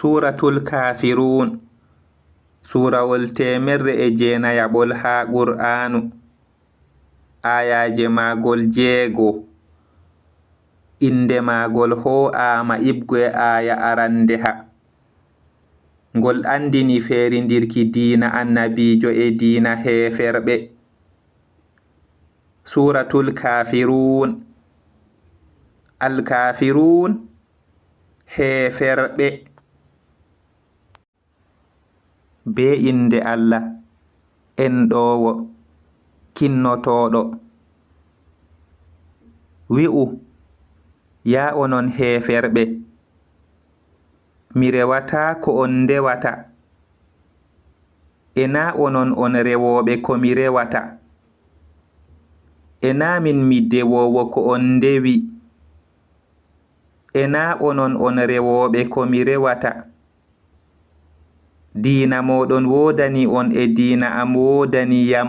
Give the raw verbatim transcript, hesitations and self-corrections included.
Suuratul Kaafiruun, suurawol teemerre e jeenayaɓol haa Qur'aanu, aayaaje maagol jeego. Innde maagol hoo'aama iɓgo e aaya aranndeha. Ngol anndini feerindirki diina Annabiijo e diina heeferɓe. Suuratul Kaafiruun. Al-Kaafiruun, heeferɓe. Bee innde Allah, enɗoowo, kinnotooɗo. Wi'u, yaa onon heeferɓe, mi rewataa ko on ndewata. Enaa onon on rewooɓe ko mi rewata. Enaa min mi dewoowo ko on ndewi. Enaa onon on rewooɓe ko mi rewata. Diina mooɗon woodani on e diina am woodani yam.